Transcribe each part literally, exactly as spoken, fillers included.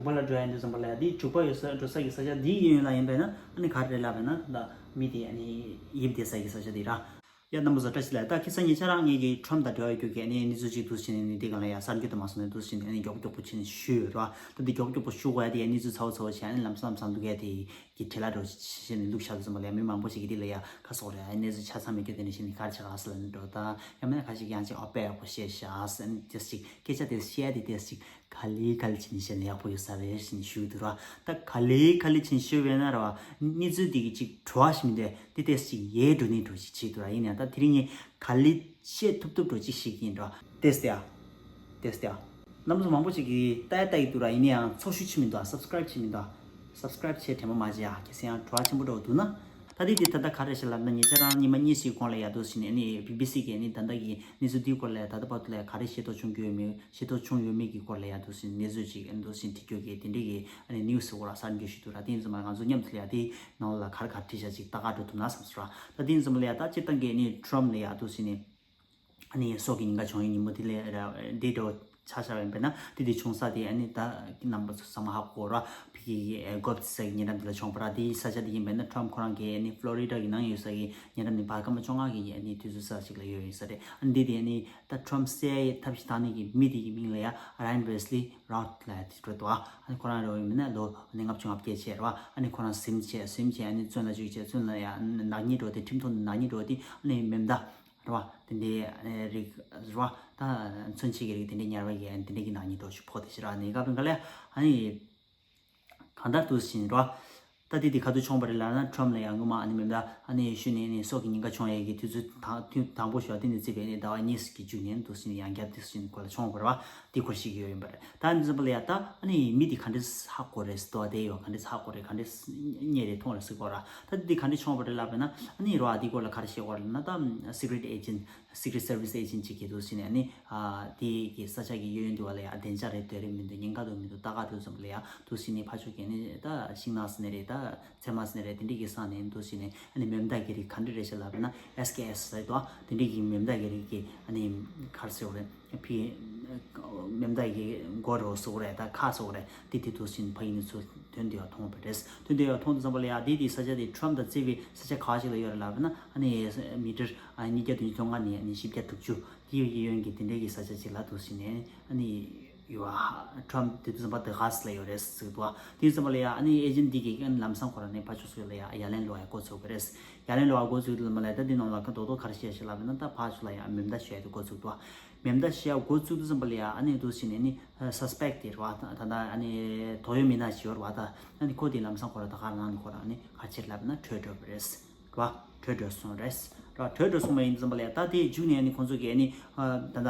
དྲུག་པ་ལ་འགྲོ་ཡ་ཡིན་དུས་ཙམ་པ་ལ་ཡ་དེ་དྲུག་པ་ཡོད་ས་འགྲོ་ས་གི་ས་ཆ་དེའི་གཡས་གཡོན་ལ་ཡིན་པས་ན་ཨ་ནི་ག་རེ་རེད་ལབ་པས་ན་ད་མི་དེ་ཨ་ནི་ཡིབ་བསྡད་ས་གི་ས་ཆ་དེ་ར། ཡ་རྣམ་པ་ཚོ་བཀྲ་ཤིས་བདེ་ལེགས། ད་ཁ་སང་ཉེ་ཆར་རང་ངེད་ཀྱིས་ཁྲོམ་དང་འབྲེལ་བ་ཡོད་རྒྱུ་གི་ཨ་ནི་གནས་ཚུལ་ཅིག་འདུག་བྱས་ནས་ནི་དེ་གང་ལ་ཡ་གསར་འགྱུར་དུ་མ་སོང་ནས་འདུག་བྱས་ནས་ཨ་ནི་མགྱོགས་མགྱོགས་པོ་བྱས་ནས་ཞུས་ཡོད་ར། ད་འདི་མགྱོགས་མགྱོགས་པོ་ཞུ་དགོས་ཡ་དེ་ཡ་གནས་ཚུལ་ཚ་བོ་ཚ་བོ་བྱས་ཨ་ནི་ལམ་སང་ལམ་སང་འདུག་ཡ་དེ་གི་བྲེལ་ལ་འགྲོ་བྱས་ནས་བླུགས་བཞག་དུས་ཙམ་པ་ལ་ཡ་མི་མང་པོ་ཞིག་གིས་དེ་ལ་ཡ་ཁ་སོགས་རེད་ཨ་ནི་གནས་ཚུལ་ཆ་ཚང་མེད་རྒྱུ་དེ་འདྲ་བྱས་ནས་ག་རེ་བྱེད་ག་ཟེར་ལ་ནི་འགྲོ་ད་ཡང་མིན་ན་ཁ་ཞིག་ཡང་ཅིག་ཨ་པད་ཡག་པོ་བཤད་བཞག་ཟེར་ཨ་ནི་དེ་ཞིག་སྐད་ཆ་དེ་བཤད་དེ་དེ་ཞིག་ག་ལེ་ག་ལེ་བྱས་ནས་བཤད་ན་ཡག་པོ་ཡོད་ས་རེད་ཟེར་ནས་ཞུས་འདུག་ར། ད་ག་ལེ་ག་ལེ་བྱས་ནས་ཞུས་པས་ན་ར་བ། གནས་ཚུལ་འདི་གི་ཅིག་བྲོ་བ་ཞིག་མི་འདུག་དེ་ཏོག་ཙམ་ཅིག་ཡལ་འགྲོ་ནི་འགྲོ་ཞིག་བྱས་འདུག་ར། ཡིན་ཡང་ད་དེ་རིང་ངས་ག་ལེ་བཤད་ཐུབ་ཐུབ་འགྲོ་ཅིག་ཞིག་ཡིན་ར། ཏོག་ཙམ་ཡ། ཏོག་ཙམ་ཡ། རྣམ་པ་ཚོ་མང་པོ་ཅིག་གིས་ལྟ་ཡ་ལྟ་ཡི་འདུག་ར། ཡིན་ཡང་ཚོགས་ཞུགས་བྱེད་མི་འདུག་སབ་སི་ཀ་རེབ་བྱེད་མི་འདུག་སབ་སི་ཀ་རེབ་བྱེད་དྲན་པ་མ་བརྗེད་ཡ། ཁྱེད་ཚོ་ཡང་བྲོ་བ་ཆེན་པོ་འགྲོ་འདུག་ན། ད་དེ་དེ་ད་ལྟ་ག་རེ་བྱས་ལབ་ན་ཉེ་ཆར་རང་ཉི་མ་གཉིས་ཤིག་གོང་ལ་ཡ་འདུག་ཟེར་ནས་ཨ་ནི་བི་བི་སི་གིས་ཨ་ནི་ད་ལྟ་གི་གནས་ཚུལ་འདིའི་སྐོར་ལ་ཡ་ད་ལྟ་བར་དུ་ལ་ཡ་ག་རེ་ཤེས་རྟོགས་བྱུང་གི་ཡོད་མེད་ཤེས་རྟོགས་བྱུང་ཡོད་མེད་ཀྱི་སྐོར་ལ་ཡ་འདུག་ཟེར་ནས་གནས་ཚུལ་ཅིག་ཨ་ནི་འདུག་ཟེར་འབྲི་རྒྱུ་གི་དེ་འདྲའི་གི་ཨ་ནི་ནིའུ་སི་སྐོར་ལ་གསར་འགྱུར་ཞིག་འདུག་ར། དེ་ཡིན་ཙམ་པ་ང་ཚོ་མཉམ་དུ་ལ་ཡ་དེའི་ནང་ལ་ག་རེ་ག་རེ་བྲིས་བཞག་ཅིག་ལྟ་ག་འགྲོ་ཐུབ་ན་བསམ་སོང་ར། ད་དེ་ཡིན་ཙམ་པ་ལ་ཡ་ད་སྤྱིར་བཏང་གི་ཨ་ནི་ཊམ་ལ་ཡ་འདུག་ཟེར་ནས། ཨ་ནི་སྲོག་གི་ཉེན་ཁ་བྱུང་བའི་ཉིན་མོ་དེ་ལས་ར་འདི་འགྲོ་ཆ་བཞག་པ་ཡིན་པས་ན་དེ་དེ་བྱུང་ས་དེ་ཨ་ནི་ད་རྣམ་པ་ཚོ་ཚང་མ་ཧ་གོ་ར། ཕ་གི་གི་གོ་བ་ཏི་ས་གི་ཉེ་འགྲམ་དེ་ལ་བྱུང་བ་ར། དེའི་ས་ཆ་དེ་ཡིན་པས་ན་ཊམ་ཁོ་རང་གི་ཨ་ནི་ཕློ་རི་ཌ་གི་ནང་ཡོད་ས་གི་ཉེ་འགྲམ་ནས་བར་སྐར་མ་བཅོ་ལྔ་གི་ཨ་ནི་དུས་ཚོད་ས་ཞིག་ལ་ཡོད་ཡིན་ས་རེད། ཨ་ནི་དེ་དེ་ཨ་ནི་ད་ཊམ་བསད་ཡའི་ཐབས་ཤེས་བཏང་ནི་གི་མི་དེ་གི་མིང་ལ་ཡ་ར་ཡན་ཝེ་སི་ལི་རོད་ལ་དེ་འགྲོ་འདུག་ཨ་ནི་ཁོ་རང་རེ་བ་ཡིན་པས་ན་ལོ་ཨ་ནི་ལྔ་བཅུ་ང་བརྒྱད་བྱས་ར་བ། ཨ་ནི་ཁོ་རང་ཟིན་བྱས་ཟིན་བྱས་ཨ་ནི་བཙོན་ལ་བཅུག་བྱས་བཙོན་ལ་ཡ་ནག་ཉེས་འགྲོ་དེ་ཁྲིམས་ཐོག་ནས་ནག་ཉེས་འགྲོ་དེ་ཨ་ནི་མེ་མདའ། རེད་བ། དེ་འདྲའི་ཨ་ནི་རིགས་རེད་བ། ད་མཚོན་བྱེད་ཀྱི་རིགས་དེ་འདྲའི་ཉར་བ་ཡིན་དེ་འདྲའི་གི་ནག་ཉེས་འགྲོ་ཞིག་ཕོག་དེ་ཞིག་ར། ནི་སྐབས་རིང་ག་ལས་ཨ་ནི་གང་ལྟར་དུ་ཕྱིན་རེད་བ། ད་དེ་དེ་ག་དུས་བྱུང་བ་རེད་ལབ་ན་ཊམ་ལ་ཡང་སྔོན་མ་ཨ་ནི་མེ་མདའ་ཨ་ནི་ཞུས་ནས་ཨ་ནི་སྲོག་གི་ཉེན་ཁ་བྱུང་ཡས་ཀྱི་དུས་ཚོད་དང་དུས་དང་པོ་ཞུ་བ་དེ་ནས་བརྩིས་པའི་ཨ་ནི་ཟླ་བ་གཉིས་ཀྱི་མཇུག་ནས་དུ་ཕྱིན་ཡང་བསྐྱར་དུ་ཕྱིན་གོ་ལ་བྱུང་བ་རེད་བ། དེ་སྐོར་ཞིག་ཡོད་ཡིན་པ་རེད། ད་ཨ་ནི་འཛིན་པ་ལ་ཡ་ད་ཨ་ནི་མི་དེ་ག་འདྲས་ཧ་གོ་རེད་ཟེར་དོ་དེ་ཡོད་ག་འདྲས་ཧ་གོ་རེད་ག་འདྲས་རྙེད་རེད་མཐོང་རེད་ཟེར་གོ་ར། ད་དེ་ག་འདྲས་བྱུང་བ་རེད་ལབ་པས་ན་ཨ་ནི་རོ་ཨ་དེ་སྐོར་ལ་ག་རེ་བཤད་གོ་རེད་ན་ད་secret agent secret service agent ཅིག་གིས་འདུག་ཟེར་ནས་ཨ་ནི་དེ་གི་ས་ཆ་གི་གཡས་གཡོན་དུ་བ་ལ་ཡ་བདེ་འཇགས་རེད་སྡོད་རེད་མི་འདུག་ཉེན་ཁ་འདུག་མི་འདུག་ལྟ་ག་འདུག་ཙམ་ལ་ཡ་འདུག་ཟེར་ནས་ཕར་ཕྱོགས་ཀྱི་ཨ་ནི་ད་ཤིང་ནགས་ཟེར་ནས་རེད་ད་ཚེར་མ་ཟེར་ནས་རེད་དེ་འདྲས་ཀྱི་ས་ནས་འདུག་ཟེར་ནས་ཨ་ནི་མེ་མདའ་གི་རིགས་ག་འདྲས་རེད་ཤག་ལབ་པས་ན་ཨེས་ཀེ་ཨེས་ཟེར་དོ་དེ་འདྲས་ཀྱི་མེ་མདའ་གི་རིགས་ཀྱི་ཨ་ནི་ག་རེ་ཟེར་དགོས་རེད། ཕི་མེ་མདའ་གི་མགོ་རོ་སོགས་རེད་ད་ཁ་སོགས་རེད་དེ་དེ་དུས་ཕྱིན་ཕ་ཡི་ནས་ཚུར་ཐོན་དེ་ཡང་མཐོང་བ་རེད། ཐོན་དེ་ཡང་མཐོང་དུས་ཙམ་པ་ལ་ཡ་དེ་དེ་ས་ཆ་དེ་ཁྲོམ་དང་བརྩིས་པའི་ས་ཆ་ག་བ་ཞིག་ལ་ཡོད་རེད་ལབ་ན་ཨ་ནི་མི་ཊར་ཨ་ཉིས་བརྒྱ་བདུན་ཅུ་དོན་ལྔ་ནས་ཨ་ནི་བཞི་བརྒྱ་དྲུག་ཅུ་དེ་ཡི་གཡས་གཡོན་གྱི་དེ་འདྲའི་གི་ས་ཆ་ཅིག་ལ་འདུག་ཟེར་ནས་ཨ་ནི་ཡོད་ཨ་ཁྲོམ་དེ་དུས་ཙམ་པ་དེ་ག་ས་ལ་ཡོད་རེད་ཟེར་འདུག་དེ་དུས་ཙམ་པ་ལ་ཡ་ཨ་ནི་ཨེ་ཇེན་ཊི་དེ་གི་ཨ་ནི་ལམ་སང་ཁོ་རང་ནས་ཕར་ཕྱོགས་སུ་ལ་ཡ་ཡ་ལན་སློག་ཡ་འགོ་ཚུགས་པ་རེད། ཡ་ལན་སློག་ཡ་འགོ་ཚུགས་དུས་ཙམ་པ་ལ་ཡ་ད་དེ་ནང་ལ་ཁ་རྡོག་རྡོག་ག་རེ་བཤད་ཤག་ལབ་ན་ད་ཕར་ཕྱོགས་ལ་ཡ་མེ་མདའ་བཤད་དེ་འགོ་ཚུགས་འདུག་མེ་མདའ་བཤད་འགོ་བཙུགས་དུས་ཙམ་པ་ལ་ཡ་ཨ་ནི་འདུག་ཟེར་ནས་ནི་ཨ་སས་པེག་ཊི་དེ་རེད་བ། ད་ད་ཨ་ནི་དོགས་ཡོད་མི་སྣ་ཞིག་ཡོད་རེད་བ། ད་ཨ་ནི་ཁོ་དེ་ལམ་སང་ཁོ་ར་ད་ག་རང་ནས་ཁོ་རང་ནི་ག་ཅིར་ལབ་ན་བྲོས་འགྲོ་བ་རེད་རེད་བ། བྲོས་འགྲོ་སོང་རེད་རེད་བ། བྲོས་འགྲོ་སོང་བ་ཡིན་ཙམ་པ་ལ་ཡ་ད་དེ་མཇུག་ནས་ཨ་ནི་ཁོང་ཚོ་གིས་ཨ་ནི་ཨ་ད་ད་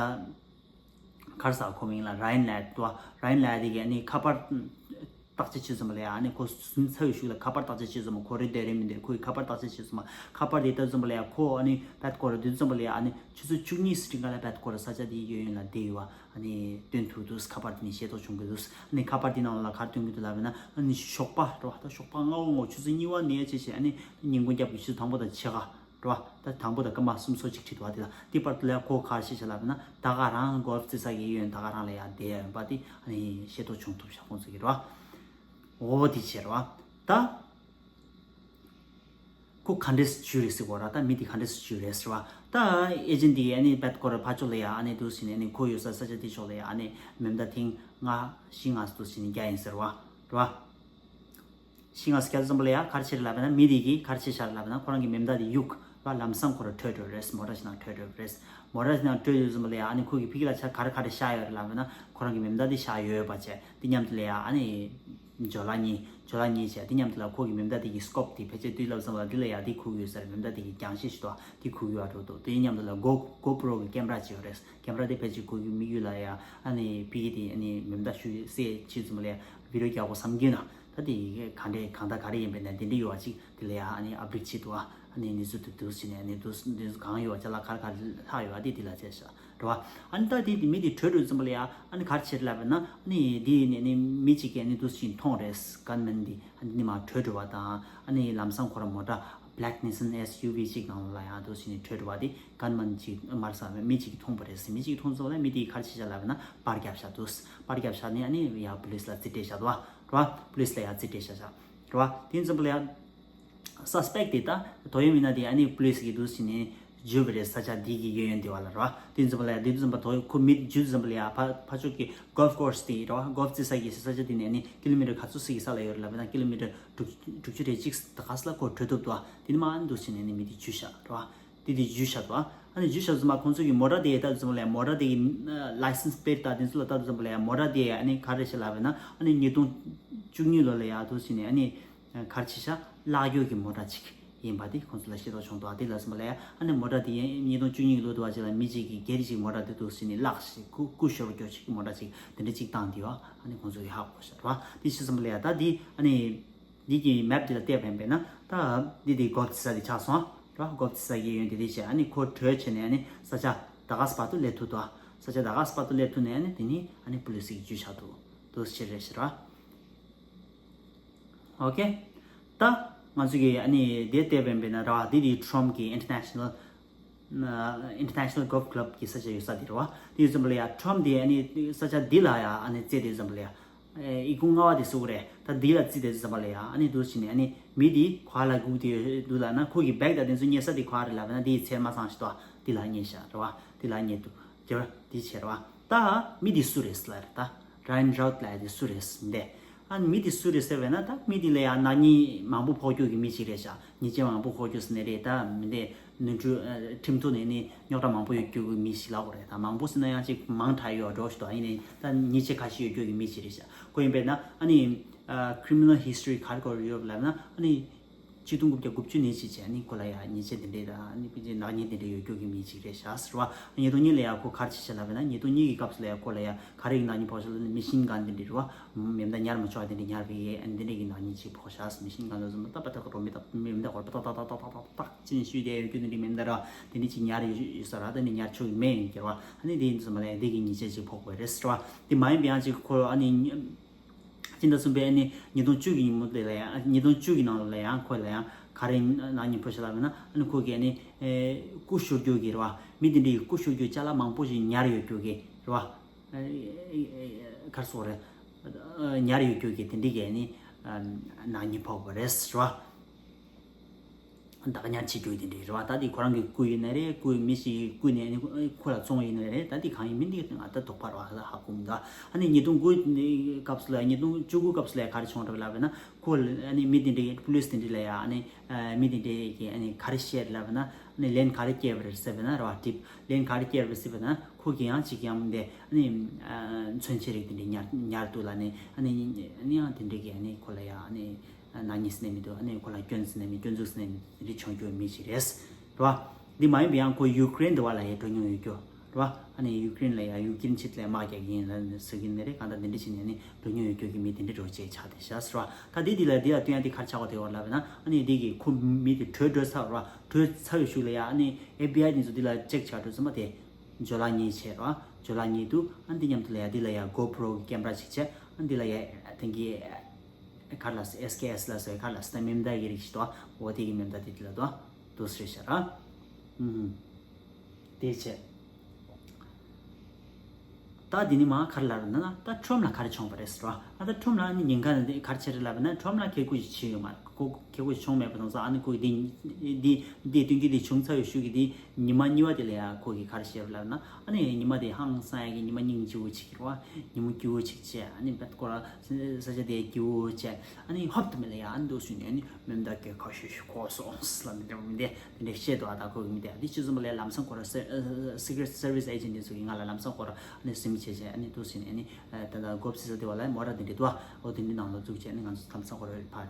ག་རེ་ཟེར་ཁོ་མིང་ལ་ར་ཡན་ལེ་ཡ་དེ་རེད་བ། ར་ཡན་ལེ་ཡ་དེ་གིས་ཨ་ནི་ཁ་པར་བརྟག་དཔྱད་བྱེད་ཙམ་པ་ལ་ཡ་ཨ་ནི་ཁོ་ཟིན་ཚར་བའི་གཞུག་ལ་ཁ་པར་བརྟག་དཔྱད་བྱེད་ཙམ་པ་ཁོ་རེ་བསྡད་རེད་མི་བསྡད་ཁོ་གི་ཁ་པར་བརྟག་དཔྱད་བྱེད་ཙམ་པ་ཁ་པར་དེ་ལྟ་ཙམ་པ་ལ་ཡ་ཁོ་ཨ་ནི་བད་ཀོ་ར་དུས་ཙམ་པ་ལ་ཡ་ཨ་ནི་ཆུ་ཚོད་བཅུ་གཉིས་སུ་ཀྲིང་ཀ་ལ་བད་ཀོ་ར་ས་ཆ་དེའི་གཡས་གཡོན་ལ་བསྡད་ཡོད་བ། ཨ་ནི་སྟོན་ཐུབ་འདུག་ཁ་པར་དེ་ནི་ཤེས་རྟོགས་བྱུང་གི་འདུག་ཨ་ནི་ཁ་པར་དེ་ནང་ལ་ག་རེ་སྟོན་གྱི་འདུག་ལབ་ན་ཨ་ནི་ཞོགས་པ་རེད་བ། ད་ཞོགས་པ་སྔ་བོ་ངོ་ཆུ་ཚོད་གཉིས་པ་ནས་བྱས་བྱས་ཨ་ནི་ཉིན་གུང་རྒྱབ་ཀྱི་ཆུ་ཚོད་དང་པོ་དང་ཕྱེད་ཀ་རེད་བ། ད་དང་པོ་དང་སྐར་མ་སུམ་ཅུ་སོ་གཅིག་ཁྲིད་འདུག་བ། དེ་ལ་དེ་བར་དུ་ལ་ཁོ་ག་རེ་བྱས་བྱས་ལབ་ན་ད་ག་རང་གོ་བ་ཏི་ས་གི་གཡས་གཡོན་ད་ག་རང་ལ་ཡ་བསྡད་ཡ་ཡོད་པ་དེ་ཨ་ནི་ཤེས་རྟོགས་བྱུང་ཐུབ་ཤག་ཁོང་ཚོ་གི་རེད་བ། འོ་དེ་བྱས་རེད་བ། ད། ཁོ་ག་འདྲས་སུ་བྱུས་རེད་ཟེར་བ་ར། ད་མི་དེ་ག་འདྲས་སུ་བྱུས་རེད་ཟེར་བ། ད་ཨེ་ཇེན་ཊི་དེ་ཨ་ནི་བད་ཀོ་ར་ཕར་ཕྱོགས་ལ་ཡ་ཨ་ནི་འདུག་ཟེར་ནས་ཨ་ནི་ཁོ་ཡོད་ས་ས་ཆ་དེ་ཕྱོགས་ལ་ཡ་ཨ་ནི་མེ་མདའ་ཐེངས་ལྔ་བཞི་ལྔ་འདུག་ཟེར་ནས་བརྒྱབ་ཡིན་ཟེར་བ་ར། བཞི་ལྔ་བརྒྱབ་ཙམ་པ་ལ་ཡ་ག་རེ་བྱས་རེད་ལབ་ན་མི་དེ་གིས་ག་རེ་བྱས་ཤག་ལབ་ན་ཁོ་རང་གི་མེ་མདའ་དེ་གཡུགས་ལ་ལམ་སང་ཁོ་ར་བྲོས་འགྲོ་རེད། མོ་ཊ་ཞིག་ནང་བྲོས་འགྲོ་རེད། མོ་ཊ་ཞིག་ནང་བྲོས་ཡོད་ཙམ་པ་ལ་ཡ་ཨ་ནི་ཁོ་གི་ཕི་གི་ལ་ཆ་ག་རེ་ག་རེ་བཞག་ཡོད་རེད་ལབ་ན་ཁོ་རང་གི་མེ་མདའ་དེ་བཞག་ཡོད་པ་བྱས་དེ་མཉམ་དུ་ལ་ཡ་ཨ་ནི། ཇོ་ལ་གཉིས་ཇོ་ལ་གཉིས་བྱས་དེ་མཉམ་དུ་ལ་ཁོ་གི་མེ་མདའ་དེ་གི་སྐོབ་དེ་ཕལ་ཆེར་དུས་ལབ་ཙམ་པ་འདི་ལ་ཡ་དེ་ཁུག་ཡོད་ས་རེད། མེ་མདའ་དེ་གི་རྒྱང་ཤེལ་ཞིག་འདུག་བ། དེ་ཁུག་ཡོད་བ་འགྲོ་འདུག་དེ་མཉམ་དུ་ལ་གོ་གོ་པྲོ་གི་ཀེམ་ར་ཅིག་ཡོད་རེད། ཀེམ་ར་དེ་ཕལ་ཆེར་ཁོ་གི་དམིགས་ཡུལ་ལ་ཡ་ཨ་ནི་ཕི་གི་དེ་ཨ་ནི་མེ་མདའ་ཤུ་སེ་ཕྱིན་ཙམ་པ་ལ་ཡ་བི་ཌིའོ་རྒྱག་དགོས་བསམ་གྱི་ཡོད་ན་ད་དེ་ག་འདྲས་གང་ལྟར་ག་རེ་ཡིན་པའི་ན་དེ་འདྲས་ཡོད་བ་ཅིག་དེ་ལ་ཡ་ཨ་ནི་ཨབ་ཌེཊ་བྱེད་འདུག་བ། ཨ་ནི་གནས་ཚུལ་དེ་འདུག་ཟེར་ནས་ཨ་ནི་འདུག་འདུག་གང་ཡོད་བ་ཅ་ལག་ག་རེ་ག་རེ་ལྷག་ཡོད་བ་དེ་དེ་ལ་བྱས་ཤག་རེད་བ། ཨ་ནི་ད་དེ་དེ་མི་དེ་བྲོས་འགྲོ་ཙམ་པ་ལ་ཡ་ཨ་ནི་ག་རེ་བྱེད་ལབ་པ་ན་ཨ་ནི་དེ་ནས་ནི་མི་གཅིག་གིས་ཨ་ནི་འདུག་ཅིག་མཐོང་རེད། གན་མེན་དེ་ཨ་ནི་མར་བྲོས་འགྲོ་བ་དང་ཨ་ནི་ལམ་སང་ཁོ་ར་མོ་ཊ་ Black Nissan S U V ཅིག་ནང་ལ་ཡང་འདུག་སེ་ནས་བྲོས་འགྲོ་བ་དེ་གན་མན་ཅིག་མར་ས་མི་ཅིག་མཐོང་པ་རེད། མི་ཅིག་མཐོང་ཙམ་ལ་མི་དེས་ག་རེ་བྱས་ཤག་ལབ་ན་པར་བརྒྱབ་ཤག་འདུག་པར་བརྒྱབ་ཤག་ནས་ཨ་ནི་ཡ་པུ་ལིས་ལ་རྩིས་སྤྲད་ཤག་འདུག་བ། རེད་བ། པུ་ལིས་ལ་ཡ་རྩིས་སྤྲད་ཤག་ཤག་རེད་བ། དེ་ཙམ་པ་ལ་ཡ་སས་པེག་དེ་ད་ཏོ་ཡོ་མི་ན་དེ་ཨ་ནི་པུ་ལིས་ཀྱིས་འདུག་སེ་ནས་འཇུས་པ་རེད། ས་ཆ་འདི་གི་གཡས་གཡོན་དེ་བ་ལ་རེད་བ། དེ་ཙམ་པ་ལ་ཡ་དེ་ཙམ་པ་ཏོ་ཡོ་ཁོ་མི་འཇུས་ཙམ་པ་ལ་ཡ་ཕ་ཕ་ཕྱོགས་ཀྱི་གོལ་ཕ་ཀོར་སི་དེ་རེད་བ། གོལ་ཕ་རྩེད་ས་གི་ས་ཆ་དེ་ནས་ཨ་ནི་ཀི་ལོ་མི་ཊར་ག་ཚོད་ཙམ་གྱི་ས་ལ་ཡོད་རེད་ལབ་ན་ཀི་ལོ་མི་ཊར་དྲུག་དྲུག་ཅུ་རེ་གཅིག་ད་ག་ས་ལ་ཁོ་བྲོས་ཐུབ་འདུག་བ། དེ་ནས་མར་ཨ་ནི་འདུག་སེ་ནས་ཨ་ནི་མི་དེ་འཇུས་ཤག་རེད་བ། དེ་དེ་འཇུས་བཞག་འདུག་ཨ། ཨ་ནི་འཇུས་བཞག་ཙམ་པ་ཁོང་ཚོ་གི་མོ་ཊ་དེ་ལྟ་ཙམ་ལ་མོ་ཊ་དེ་གི་ལའི་སེན་སི་པེ་ལྟ་དེ་ཚོ་ལ་ལྟ་ཙམ་ལ་མོ་ཊ་དེ་ཨ་ནི་ག་རེ་བྱས་ལབ་ན་ཨ་ནི་ཉིས་སྟོང་བཅུ་གཉིས་ལོ་ལ་ཡ་འདུག་སེ་ནས་ཨ་ནི་ག་རེ་བྱས་ཤག་གླག་རྒྱུག་གི་མོ་ཊ་ཅིག་ཡིན་པ་དེ་ཁོང་ཚོ་ལ་ཤེས་རྟོགས་བྱུང་འདུག་ཨ། དེ་ལ་ཙམ་པ་ལ་ཡ་ཨ་ནི་མོ་ཊ་དེ་ཉིས་སྟོང་བཅུ་གཉིས་ལོ་དུ་བ་ཅིག་ལ་མི་གཅིག་གིས་སྒེར་གཅིག་མོ་ཊ་དེ་འདུག་སེ་ནས་བརླགས་ཤིག་སྐུ་སྐུ་ཞོར་སྐྱོ་ཞིག་གི་མོ་ཊ་ཅིག་དེ་འདྲ་ཅིག་བཏང་དེ་ཡོད་ཨ། ནི་ཁོང་ཚོ་གིས་ཧ་གོ་ཤག་རེད་བ། དེ་ཤེས་ཙམ་པ་ལ་ཡ་ད་དེ་ཨ་ནི། འདི་གི་མེབ་འདི་ལ་བལྟས་པ་ཡིན་པས་ན་ད་འདི་དེ་གོབ་ཙི་ས་དེ་ཆགས་སོང་ཨ། ར་གོབ་ཙི་ས་གི་ཡོན་དེ་དེ་བྱས་ཨ་ནི་ཁོ་བྲོས་བྱས་ནས་ཨ་ནི་ས་ཆ་ད་ག་སི་བར་དུ་སླེབས་ཐུབ་འདུག་ཨ། ས་ཆ་ད་ག་སི་བར་དུ་སླེབས་ཐུབ་ནས་ཨ་ནི་དེ་ནི་ཨ་ནི་པུ་ལི་སི་གི་འཇུས་བཞག་འདུག་འདུག་ཕྱིར་རེད་ཤི་ར། ཨོ་ཀེ། ད་ང་ཚོ་གི་ཨ་ནི་དེ་བལྟས་པ་ཡིན་པས་ན་ར་འདི་དེ་ཁྲོམ་གི་ཨིན་ཊར་ནེ་ཤ་ནལ་ཨིན་ཊར་ནེ་ཤ་ནལ་གོལ་ཕ་ཀླབ་ཀྱི་ས་ཆ་ཡོད་ས་དེ་རེད་བ། དེ་ཡོད་ཙམ་པ་ལ་ཡ་ཁྲོམ་དེ་ཨ་ནི་ས་ཆ་འདི་ལ་ཡ་ཨ་ནི་རྩེ་དེ་ཙམ་པ་ལ་ཡ་ཨེ་ཨི་ཁུང་ལྔ་བ་དེ་སུ་རེད། ད་འདི་ལ་རྩིས་དེ་ཙམ་པ་ལ་ཡ་ཨ་ནི་འདུག་ཕྱིན་ནས་ཨ་ནི་མི་དེ་ག་ལ་སྒུག་དེ་འདུག་ལབ་ན་ཁོ་གི་བེག་དང་དེ་ཚོ་རྙེད་ས་དེ་ག་རེད་ལབ་ན་དེའི་ཚེར་མ་ཚང་ཞིག་འདུག་བ། འདི་ལ་རྙེད་ཤག་རེད་བ། འདི་ལ་རྙེད་འདུག་རྒྱབ་འདི་བྱས་རེད་བ། ད་མི་དེ་སུ་རེད་ལབ་རེད། ད་རའིན་རའུ་ལབ་དེ་སུ་རེད་འདས། ཨ་ནི་མི་དེ་སུ་རེད་ཟེར་བས་ན་ད་མི་དེ་ལ་ཡང་ནག་ཉེས་མང་པོ་ཕོག་རྒྱུ་གི་མི་ཞིག་རེད་ཤག་ཉེས་ཆད་མང་པོ་ཕོག་རྒྱུ་ཟེར་ནས་རེད། ད་མི་དེ་ནོར་འཁྲུལ་ཁྲིམས་ཐོག་ནས་ནི་རྙོག་དྲ་མང་པོ་ཡོད་རྒྱུ་གི་མི་ཞིག་ལབ་དགོས་རེད། ད་མང་པོ་ཟེར་ན་ཡང་ཅིག་མང་དྲགས་ཡོད་འགྲོ་ཞིག་འདུག་ཡིན་ནའི་ད་ཉེས་ཆད་ཁ་ཤས་ཡོད་རྒྱུ་གི་མི་ཞིག་རེད་ཤག་ཁོ་ཡིན་པས་ན་ཨ་ནི་criminal history ག་རེ་སྐོར་ཡོད་ལབ་ན་ཨ་ནི་ཆིག་སྟོང་དགུ་བརྒྱ་དགུ་བཅུ་ནས་བྱས་བྱས་ཨ་ནི་ཁོ་ལ་ཡང་ཉེས་ཆད་དེ་འདྲས་དང་ཨ་ནི་ཕལ་ཆེར་ནག་ཉེས་དེ་འདྲས་ཡོད་རྒྱུ་གི་མི་ཞིག་རེད་ཤག་ཟེར་བ། ཉིས་སྟོང་གཉིས་ལ་ཡང་ཁོ་ག་རེ་བྱས་ཤག་ལབ་ན་ཉིས་སྟོང་གཉིས་ཀྱི་སྐབས་སུ་ལ་ཡང་ཁོ་ལ་ཡང་ག་རེ་ཡིན་ནག་ཉེས་ཕོག་ཤག་ལབ་ན་མེ་ཤིན་གན་དེ་འདྲས་རེད་བ། མེ་མདའ་ཉར་མི་ཆོག་དེ་འདྲས་ཉར་བའི་ཨ་ནི་དེ་འདྲས་ཀྱི་ནག་ཉེས་ཅིག་ཕོག་ཤག་མེ་ཤིན་གན་ལ་བཟུང་ད་པ་ཏག་རོ་མེ་ཏག་མེ་མདའ་སྐོར་པ་ཏག་ཏག་ཏག་ཅི་ནས་ཤུས་བསྡད་ཡོད་རྒྱུ་དེ་འདྲས་མེ་མདའ་ར་དེ་འདྲས་ཅིག་ཉར་ཡོད་ས་ར་དེ་འདྲས་ཉར་ཆོག་གི་མེད་ཡིན་གྱི་ར་བ། ཨ་ནི་དེ་ཡིན་ཙམ་ལ་ཡང་དེ་གི་ཉེས་ཆད་ཅིག་ཕོག་དགོས་རེད་ཟེར་བ། དེ་མ་ཡིན་པ་ཡང་ཅིག་ཁོ་ཨ་ནི། སྤྱི་ཟླ་གསུམ་པའི་ཨ་ནི་ཉིས་སྟོང་བཅུ་གི་ཉིན་མོ་དེ་ལ་ཡང་ཉིས་སྟོང་བཅུ་གི་ནང་ལ་ཡང་ཁོ་ལ་ཡང་ག་རེ་ནག་ཉེས་ཕོག་ཤག་ལབ་ན་ཨ་ནི་ཁོ་གི་ཨ་ནི་སྐུ་ཤོར་རྒྱུ་གི་རེད་བ། མི་དེ་འདྲའི་སྐུ་ཤོར་རྒྱུ་ཅ་ལག་མང་པོ་ཞིག་ཉར་ཡོད་རྒྱུ་གི་རེད་བ། ག་རེ་ཟེར་དགོས་རེད། ཉར་ཡོད་རྒྱུ་གི་དེ་འདྲའི་གི་ཨ་ནི་ནག་ཉེས་ཕོག་པ་རེད་ཟེར་བ། བདག་ཉར་བྱེད་རྒྱུ་དེ་འདྲའི་རེད་བ། ད་དེ་ཁོ་རང་གི་སྐུ་ཡིན་ནའི་རེད། སྐུ་མི་ཞིག་སྐུ་ནས་ནི་ཁོ་ལ་བཙོང་ཡིན་ནའི་རེད། ད་དེ་གང་ཡིན་མིན་དེ་ང་ད་དོགས་པ་རེད་བ། ད་ཧ་གོ་མི་འདུག་ཨ་ནི་ཉིས་སྟོང་དགུ་སྐབས་སུ་ལ་ཉིས་སྟོང་བཅུ་དགུ་སྐབས་སུ་ལ་ག་རེ་བྱུང་རེད་ལབ་ན་ཁོ་ཨ་ནི་མི་དེ་འདྲའི་པུ་ལིས་དེ་འདྲ་ལ་ཡ་ཨ་ནི་མི་དེ་འདྲའི་གི་ཨ་ནི་ག་རེ་བཤད་ལབ་ན་ཨ་ནི་ལན་ག་རེ་སྐྱེལ་བ་རེད་ཟེར་བ་ན་རེད་བ། ཊིབ་ལན་ག་རེ་སྐྱེལ་བ་རེད་ཟེར་བ་ན་ཁོ་གི་ཡང་ཅིག་ཡང་དེ་ཨ་ནི་མཚོན་ཆ་རིགས་དེ་འདྲ་ཉར་ཉར་འདུག་ལ་ནི་ཨ་ནི་ཨ་ནི་ཡང་དེ་འདྲ་གི་ཨ་ནི་ཁོ་ལ་ཡ་ཨ་ནི། ནག་ཉེས་ཟེར་ནས་མི་འདུག་ཨ་ནི་ཁོ་ལ་སྐྱོན་ཟེར་ནས་མི་སྐྱོན་འཛུགས་ཟེར་ནས་མི་རིགས་བྱུང་རྒྱུ་མི་ཞིག་རེད། རེད་བ། འདི་མ་ཡིན་པ་ཡང་ཁོ་ཡུ་ཀེ་རེན་དུ་བ་ལ་ཡང་འགྲོ་མྱོང་ཡོད་རྒྱུ། རེད་བ། ཨ་ནི་ཡུ་ཀེ་རེན་ལ་ཡང་ཡུ་ཀེ་རེན་ཆེད་ལ་དམག་རྒྱག་གི་ཡིན་ལ་ཟེར་གྱི་ནི་རེད། གང་ལྟར་འདི་འདྲ་བྱས་ནས་ནི་འགྲོ་མྱོང་ཡོད་རྒྱུ་གི་མི་དེ་འདྲ་འགྲོ་བྱས་ཆགས་བསྡད་ཤག་ཟེར་བ། ད་འདི་འདི་ལ་འདི་ལ་བསྟུན་ཡ་འདི་ག་རེ་ཆགས་པ་དེ་བ་ལབ་ན་ཨ་ནི་འདི་གི་ཁོ་མི་དེ་བྲོས་འགྲོ་ཚར་བ། བྲོས་ཚར་བའི་གཞུག་ལ་ཡང་ཨ་ནི་ཨེཕ་བི་ཨའི་དེ་ཚོ་འདི་ལ་ཅེག་བྱ་འགྲོ་ཙམ་པ་དེ་ཇོ་ལགས་གཉིས་བྱས་རེད་བ། ཇོ་ལགས་གཉིས་འདུག་ཨ་འདི་མཉམ་དུ་ལ་ཡང་འདི་ལ་ཡང་གོ་པྲོ་གི་ཀེམ་ར་ཞིག་བྱས། ཨ་འདི་ལ་ཡང་དེང་གི་ག་རེ་ལ་ཟེར། ཨེས་ཀེ་ཨེས་ལ་ཟེར། ག་རེ་ལ་ཟེར། ད་མེ་མདའ་གི་རིགས་ཤིག་འདུག་འོ་དེ་གི་མེ་མདའ་དེ་དེ་ལ་འདུག་འདུག་སེ་རེད་ཤག་ར། ཨུམ། དེ་བྱས། ད་དེ་ནི་མ་ག་རེ་ལབ་རེད་ན་ད་ཁྲོམ་ལ་ག་རེ་བྱུང་བ་རེད་ཟེར་བ། ཨ་ད་ཁྲོམ་ལ་ཨ་ནི་ཉེན་ཁ་ནི་ག་རེ་བྱས་རེད་ལབ་ན་ཁྲོམ་ལ་ཁེ་ཁུ་ཞིག་བྱས་ཡོད་མ་རེད། ཁོ་ཁེ་ཁུ་ཞིག་བྱུང་མེད་པ་དང་ས་ཨ་ནི་ཁོ་འདི་འདི་འདི་སྟོན་གྱི་འདི་བྱུང་ཚར་བའི་གཞུག་གི་འདི་ཉི་མ་གཉིས་པ་དེ་ལ་ཡང་ཁོ་གིས་ག་རེ་བྱས་རེད་ལབ་ན་ཨ་ནི་ཉི་མ་དེ་ཧང་སང་ཡ་གི་ཉི་མ་སྙིང་རྗེ་བོ་ཅིག་རེད་བ། ཉི་མ་སྐྱིད་པོ་ཅིག་བྱས། ཨ་ནི་བད་ཁོ་ར་ས་ཆ་དེ་སྐྱིད་པོ་བྱས། ཨ་ནི་ཧོབ་ཏུ་མི་ལ་ཡ་ཨ་ནི་འདུག་སུ་ནས་ཨ་ནི་མེ་མདའ་གི་ཁ་ཤས་ཤིག་ཁོ་སོང་ལ་མི་འདྲ་མི་འདྲ་དེ་འདྲ་བཤད་འདུག་ཨ་ད་ཁོ་གི་མི་འདྲ་འདི་ཅི་ཙམ་པ་ལས་ལམ་སང་ཁོ་ར་Secret Service Agent དེ་ཚོ་གིས་ང་ལ་ལམ་སང་ཁོ་ར་ཨ་ནི་སིམ་བྱས་བྱས་ཨ་ནི་འདུག་སུ་ནས་ཨ་ནི་ད་ལྟ་གོབ་སི་ས་དེ་བ་ལ་མོ་ར་དེ་འདྲ་འདུག་ཨ་འོ་དེ་འདྲ་ནང་ལ་འཛུགས་བྱས་ཨ་ནི་ང་ཚོ་ལམ་སང་ཁོ་ར་ཕར་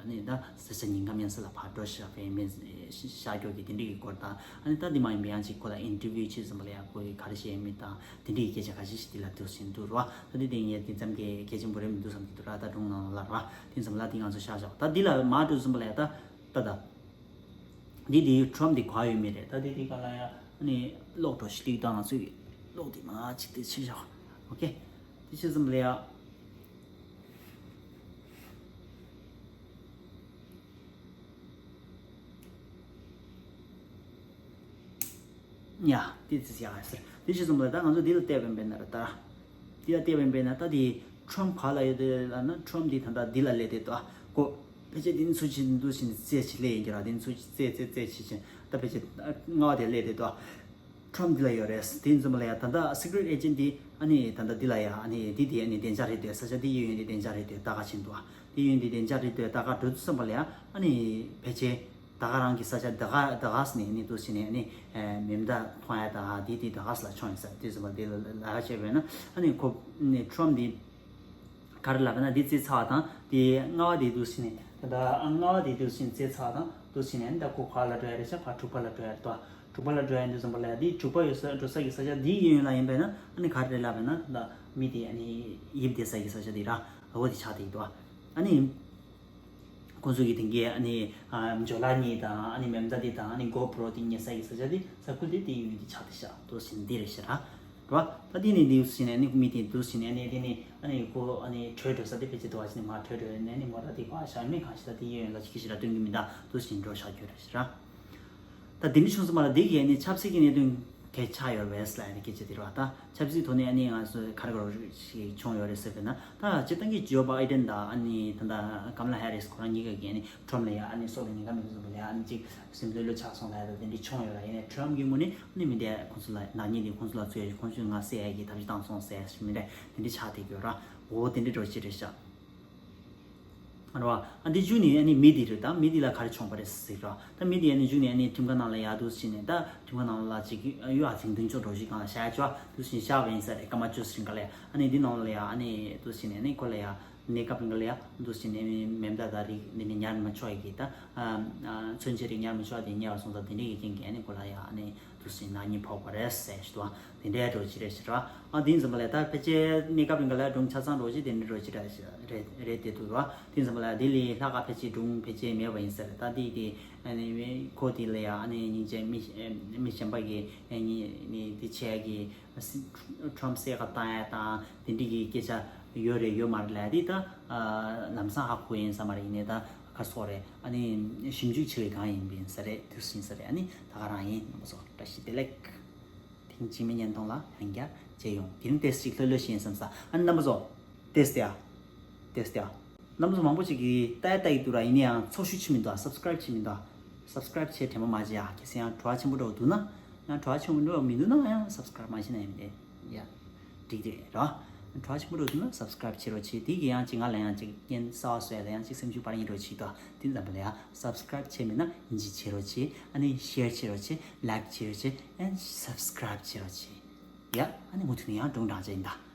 ཨ་ནི་ད་ས་ཆ་ཉིན་གམ་ཡན་ས་ལ་ཕར་འགྲོ་ཤག་ཕེ་མེ་ཤ་སྐྱོ་གི་དེ་འདྲ་གི་སྐོར་དང་ཨ་ནི་ད་འདི་མ་ཡིན་པ་ཡང་ཅིག་ཁོ་ལ་ཨིན་ཊར་བིའུ་བྱས་ཙམ་པ་ལ་ཡ་ཁོ་གིས་ག་རེ་བཤད་མིན་དང་། དེ་འདྲའི་སྐད་ཆ་ཁ་ཤས་ཤིག་དེ་ལ་འདུག་སེ་འདུག་ར། ད་དེ་དེ་ངས་དེ་ཙམ་གྱི་གལ་ཆེན་པོ་རེད་མི་འདུག་བསམ་གྱི་འདུག་ར། ད་སྒྲུང་ནང་ལ་ར་དེ་ཙམ་ལ་དེ་ང་ཚོ་བཞག་བཞག་ད་འདི་ལ་མ་འགྲོ་ཙམ་པ་ལ་ཡ་ད་ད་ད་འདི་དེ་ཁྲོམ་དེ་ག་ཡོད་མེད་རེད། ད་དེ་དེ་ག་ལ་ཡ་ཨ་ནི་ཀློག་འགྲོ་ཤི་ལིག་ད་ང་ཚོའི་ཀློག་དེ་མ་ཅིག་དེ་ཕྱིན་བཞག་ཨོ་ཀེ། དེ་ཕྱིན་ཙམ་པ་ལ་ཡ། ཡ། དེ་ཙི་ཡག་ཟེར། དེ་ཅི་གསུངས་པ་ལ་ད་ང་ཚོ་འདི་ལ་བལྟས་པ་ཡིན་པས་ན་ར་ད། འདི་ལ་བལྟས་པ་ཡིན་པས་ན་ད་དེ་ཁྲོམ་ག་ལ་ཡོད་དེ་ལ་ན་ཁྲོམ་འདི་ད་ལྟ་འདི་ལ་སླེབས་དེ་ད་གོ། ཕལ་ཆེར་འདི་ནི་ཚུལ་ཆེན་འདུ་ཞིང་རྩེ་ཆེ་ལས་ཡིན་གྱི་ར། འདི་ནི་ཚུལ་རྩེ་རྩེ་རྩེ་ཆེ་ཆེན་ད་ཕལ་ཆེར་ལྔ་བ་དེ་སླེབས་དེ་ད། ཁྲོམ་འདི་ལ་ཡོད་རེད། དེ་ཡིན་ཙམ་པ་ལ་ཡ་ད་ལྟ་secret agent འདི་ཨ་ནི་ད་ལྟ་འདི་ལ་ཡ་ཨ་ནི་འདི་དེ་ཨ་ནི་བདེ་འཇགས་རེད་འདོད་ས་ཆ་འདི་གཡས་གཡོན་འདི་བདེ་འཇགས་རེད་འདོད་ད་ག་ཕྱིན་འདུག་ཨ། འདི་གཡས་གཡོན་འདི་བདེ་འཇགས་རེད་འདོད་ད་ག་འགྲོ་དུས་ཙམ་པ་ལ་ཡ་ཨ་ནི་ཕལ་ཆེར། ད་ག་རང་གི་ས་ཆ་ད་ག་ད་ག་ནས་ནི་འདུག་ཟེར་ནས་ནི་མེ་མདའ་མཐོང་ཡ་ད་ག་དེ་དེ་ད་ག་ས་ལ་མཆོང་ཡིན་ས་དེ་ཟེར་བ་དེ་ལ་ལ་ཧ་བྱས་པས་ན་ཨ་ནི་ཁོ་ནི་ཁྲོམ་དེ་ག་རེ་ལབ་ན་དེ་རྩེ་ཚ་བ་དང་དེ་ལྔ་བ་དེ་འདུག་ཟེར་ནས་ད་ལྟ་ལྔ་བ་དེ་འདུག་ཟེར་ནས་རྩེ་ཚ་བ་དང་འདུག་ཟེར་ནས་ཨ་ནི་ད་ཁོ་ག་ལ་འགྲོ་ཡ་རེད་ཤག་ཕར་དྲུག་པ་ལ་འགྲོ་ཡ་རེད་དོ། དྲུག་པ་ལ་འགྲོ་ཡ་འདུག་ཟེར་བ་ལ་ཡ་དེ་དྲུག་པ་ཡོད་ས་འགྲོ་ས་གི་ས་ཆ་དེ་གཡས་གཡོན་ལ་ཡིན་པས་ན་ཨ་ནི་ག་རེ་རེད་ལབ་པས་ན་ད་མི་དེ་ཨ་ནི་ཡིབ་བསྡད་ས་གི་ས་ཆ་དེ་ར་འོ་དེ་ཆགས་བསྡད་ཡོད་དོ། ཨ་ནི། ཁོང་ཚོ་གི་དེང་གི་ཨ་ནི་ཨ་འཇོ་ལ་གཉིས་དང་ཨ་ནི་མེ་མདའ་དེ་དང་ཨ་ནི་གོ་པྲོ་དེ་ཉེ་ས་ཡི་ས་ཆ་དེ་ས་ཁུལ་དེ་དེ་ཡོད་དེ་ཆགས་དེ་ཤག་དོ་ཟིན་དེ་རེད་ཤག་ར། ར། ད་དེ་ནི་དེ་ཟིན་ཨ་ནི་མི་དེ་དུ་ཟིན་ཨ་ནི་དེ་ནི་ཨ་ནི་ཁོ་ཨ་ནི་བྲོས་འགྲོ་ས་དེ་ཕལ་ཆེར་དུ་བ་ཟིན་མ་བྲོས་འགྲོ་ཨ་ནི་མོ་ཏ་དེ་ག་ཤ་མི་གང་ཤི་ད་དེ་ཡོད་ལ་ཅི་ཤི་ར་སྟོན་གི་མི་ད་དུ་ཟིན་འགྲོ་ཤག་གྱོད་རེད་ཤག་ར། ད་དེ་འདྲ་བྱུང་སོང་མ་ལ་དེ་གི་ཨ་ནི་ཆབ་སྲིད་ཀྱི་གནད་དོན་གལ་ཆགས་ཡོད་རེད་ཟེར་ལ་ཨ་ནི་སྐད་ཆ་དེ་རེད་བ། ད་ཆབ་སྲིད་ཐོག་ནས་ཨ་ནི་ང་ཚོ་ག་རེ་ག་རེ་ཞིག་བྱུང་ཡོད་རེད་ཟེར་བས་ན་ད་སྤྱིར་བཏང་གི་ཇོ་བྷའི་ཌེན་དང་ཨ་ནི་ད་ལྟ་ཀམ་ལ་ཧེ་རིས་ཁོ་རང་གཉིས་ཀ་གི་ཨ་ནི་ཁྲོམ་ལ་ཡ་ཨ་ནི་སོགས་ལ་ཉེན་ཁ་མི་འདུག་ཟེར་བ་ལ་ཡ་ཨ་ནི་ཅིག་སེམས་ལྷོད་ལྷོད་ཆགས་སོང་ལ་ཡ་ད་དེ་འདྲ་བྱུང་ཡོད་ལ་ཡིན་ནའི་ཁྲོམ་གྱི་ངོས་ནས་ཨ་ནི་མི་འདས་ཁོང་ཚོ་ལ་ནག་ཉེས་དེ་ཁོང་ཚོ་ལ་ཚུད་ཡ་ཁོང་ཚོས་ང་བསད་ཡ་གི་ཐབས་ཤེས་བཏང་སོང་ཟེར་ཞིག་མི་འདྲ་དེ་འདྲ་ཆགས་བསྡད་ཡོད་ར། འོ་དེ་འདྲ་འགྲོ་ཅི་རེད་ཤག་རེད་བ། ཨ་འདི་བརྒྱུད་ནས་ཨ་ནི་མི་འདི་རེད་ད། མི་འདི་ལ་ག་རེ་བྱུང་བ་རེད་ཟེར་ར། ད་མི་འདི་ཨ་ནི་བརྒྱུད་ནས་ཨ་ནི་ཁྲིམས་ཁང་ནང་ལ་ཡར་འདུག་ཕྱིན་ནས་ད་ཁྲིམས་ཁང་ནང་ལ་ཅིག་གཡུ་ཨ་ཚིག་མདུན་ཅོག་འགྲོ་ཞིག་གང་ལ་བཞག་ཡ་ཅོ་འདུག་ཕྱིན་བཞག་པ་ཡིན་ས་རེད། སྐར་མ་བཅུ་ཙམ་ག་ལ་ཡ་ཨ་ནི་འདི་ནང་ལ་ཡ་ཨ་ནི་འདུག་ཕྱིན་ནས་ཨ་ནི་ཁོ་ལ་ཡ་གནས་སྐབས་རིང་ག་ལ་ཡ་འདུག་ཕྱིན་ནས་མེ་མདའ་དང་རིགས་འདི་ནི་ཉར་མ་ཆོག་ཡ་གི་ད་མཚོན་ཆ་རིགས་ཉར་མ་ཆོག་ཡ་དེ་ཉར་བ་སོང་ཙང་དེ་འདྲའི་གི་རྐྱེན་གྱིས་ཨ་ནི་ཁོ་ལ་ཡ་ཨ་ནི། དུ་ཟིན་ན་གཉིད་ཕོག་པ་རེད་ཟེར་ཞུ་དང་དེ་འདྲའི་འགྲོ་ཅི་རེད་ཟེར་བ། ཨ་དེ་ཡིན་ཙམ་པ་ལ་ད་ཕལ་ཆེར་གནས་སྐབས་རིང་ག་ལ་སྒྲུང་ཆ་ཚང་འགྲོ་ཅི་དེ་འདྲ་འགྲོ་ཅི་རེད་རེད་རེད་དེ་འདུག་ར། དེ་ཡིན་ཙམ་པ་ལ་དེ་ལས་ལྷག་ག་ཕལ་ཆེར་སྒྲུང་ཕལ་ཆེར་མེད་པ་ཡིན་ཟེར། ད་དེ་དེ་ཨ་ནི་ཁོ་དེ་ལ་ཡ་ཨ་ནི་སྙིང་རྗེ་མི་མི་གཞན་པ་གི་ཨ་ནི་ནི་དེ་བྱས་གི་ཁྲོམ་སེ་ག་བཏང་ཡ་དང་དེ་འདྲ་གི་སྐད་ཆ་ཡོད་རེད་ཡོད་མ་རེད་ལ་དེ་ད་ལམ་སང་ཧ་གོ་ཡིན་ས་མ་རེད། ཡིན་ནའི་ད། ཁ་སོགས་རེད། ཨ་ནི་ཞིབ་འཇུག་བྱེད་པའི་སྒང་ཡིན་པ་ཡིན་ས་རེད། དུས་ཡིན་ས་རེད། ཨ་ནི་ད་ག་རང་ཡིན་རྣམ་པ་ཚོ་བཀྲ་ཤིས་བདེ་ལེགས། ཐེངས་གཅིག་མའི་བརྙན་ཐུང་ལ་ཡང་བསྐྱར་མཇལ་ཡོང་། དེ་རིང་ཏོག་ཙམ་ཅིག་ལྷོད་ལྷོད་ཞིག་ཡིན་བསམ་ས། ཨ་ནི་རྣམ་པ་ཚོ་ཏོག་ཙམ་ཡ། ཏོག་ཙམ་ཡ། རྣམ་པ་ཚོ་མང་པོ་ཞིག་གིས་ལྟ་ཡ་ལྟ་ཡི་འདུག་ར། ཡིན་ན་ཡང་ཚོགས་ཞུགས་བྱེད་མི་འདུག་ཨ། སབ་སི་ཀ་རེབ་བྱེད་མི་འདུག་ཨ། སབ་སི་ཀ་རེབ་བྱེད་དྲན་པ་མ་བརྗེད་ཨ། གལ་སྲིད་ཡང་བྲོ་བ་ཆེན་པོ་འགྲོ་འདུག་ན། ཡང་བྲོ་བ་ཆེན་པོ་འགྲོ་མི་འདུག་ན་ཡང་སབ་སི་ཀ་རེབ་མ་བྱེད་ན་ཡང་མི་འདུག་ཡ། འགྲིག་འགྲིག་ར། བྲོ་བ་ཆེན་པོ་འགྲོ་འདུག་ན་སབ་སི་ཀ་རེབ་བྱེད་རོགས་བྱེད། དེ་གི་ཡང་ཅིག་ང་ལ་ཡང་ཅིག་རྐྱེན་གསར་བ་བཟོ་ཡ་ལ་ཡང་ཅིག་སེམས་ཤུགས་སྤར་ཡིན་རོགས་བྱེད་དོ། དེ་ཙམ་པ་ལ་ཡང་སབ་སི་ཀ་རེབ་བྱས་མེད་ན་ཡིན་གཅིག་བྱེད་རོགས་བྱེད། ཨ་ནི་ཤེར་བྱེད་རོགས་བྱེད། ལའིཀ་བྱེད་རོགས་བྱེད། ཨ་ནི་སབ་སི་ཀ་རེབ་བྱེད་རོགས་བྱེད། ཡ། ཨ་ནི་མུ་མཐུད་ནས་ཡང་སྒྲུང་འདྲ་བྱས་ཡིན་ད།